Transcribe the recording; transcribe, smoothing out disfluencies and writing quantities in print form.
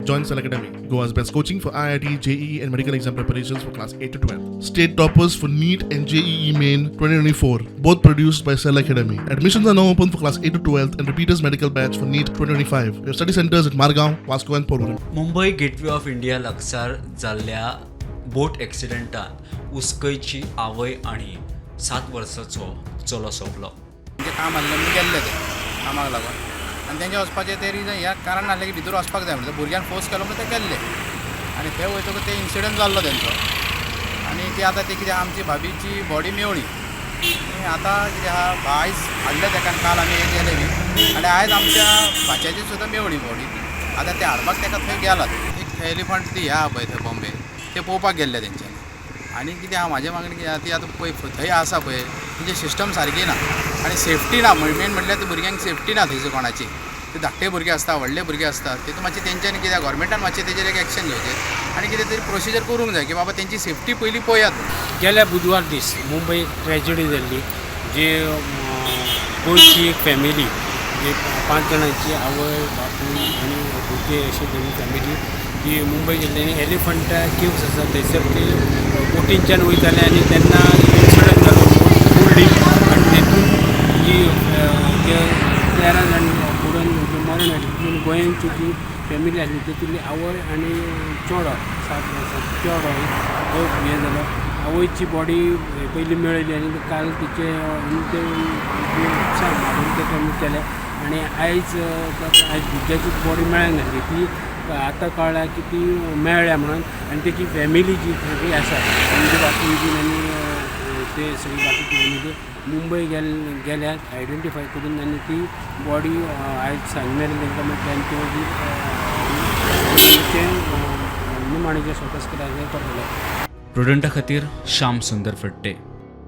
Join Cell Academy, Goa's best coaching for IIT, JEE, and medical exam preparations for class 8 to 12. State toppers for NEET and JEE Main 2024, both produced by Cell Academy. Admissions are now open for class 8 to 12 and repeaters medical batch for NEET 2025. We have study centers at Margao, Vasco, and Porvorim. Mumbai Gateway of India लागसार जाल्ल्या बोट एक्सिडंटात उसकयची आवय आनी 7 वर्साचो चलो सोंपलो. तेंचें काम आसलें म्हणून गेल्ले ते कामाक लागून आनी तेंचें वचपाचें तें रिजन ह्या कारण नासलें की भितर वचपाक जाय म्हणून. भुरग्यान फोर्स केलो म्हणून ते गेल्ले आनी थंय वयतकूच ते इन्सिडंट जाल्लो तेंचो. आनी ती आतां ती कितें आमची भाभीची बॉडी मेवळी आनी आतां कितें आहा, आयज हाडलें तेका आनी काल आमी हे गेले बी आनी आयज आमच्या भाच्याची सुद्दां मेवळी बॉडी. आतां ते हाडपाक तेका थंय गेलात. एक एलिफंट ती ह्या आहा पळय थंय बॉम्बे, ते पळोवपाक गेल्ले तेंच्यांनी. आनी कितें आहा म्हाजें मागणें कितें आहा, ती आतां पळय थंय आसा पळय तेंची सिस्टम सारकी ना आनी सेफ्टी ना. मेन म्हटल्यार ते भुरग्यांक सेफ्टी ना थंयसर कोणाची. ते धाकटे भुरगे आसता, व्हडले भुरगे आसता, तितून मातशें तेंच्यांनी कितें गव्हर्मेंटान मातशें तेजेर एक एक्शन घेवचें आनी कितें तरी प्रोसिजर करूंक जाय की बाबा तेंची सेफ्टी पयलीं पळयात. गेल्या बुधवार दीस मुंबय ट्रॅजडी जाल्ली, जी गोंयची एक फॅमिली, जी 5 जाणांची आवय बापूय आनी भुरगे अशी तेणी फॅमिली जी मुंबय गेल्ली आनी एलिफंटा केव्स आसा थंयसर ते बोटींच्यान वयताले आनी तेन्ना इन्सिडंट जालो, बोट बुडली आनी तेतून जी ते 13 जाण बुडून मरण आयले. तितून गोंयांची जी फॅमिली आसली तितूंतली आवय आनी चेडो 7 वर्सांचो चेडो तो हें जालो. आवयची बॉडी पयली मेळ्ळी आनी काल तिचे ते मारून ते कमी केले आनी आयज आयज भुरग्याची बॉडी मेळनासली. ती आतां कळ्ळ्या की ती मेळ्ळ्या म्हणून. आनी तेची फॅमिली जी सगळी आसा म्हणजे बापूय बीन आनी ते सगळी बाकी फॅमिली मुंबय गेल्यात आयडेंटिफाय करून आनी ती बॉडी आयज सांज मेरेन तांकां म्हटलें आनी ते मागीर तें निमाणेचें स्वतः करतले. प्रुडंटा खातीर श्याम सुंदर फडते.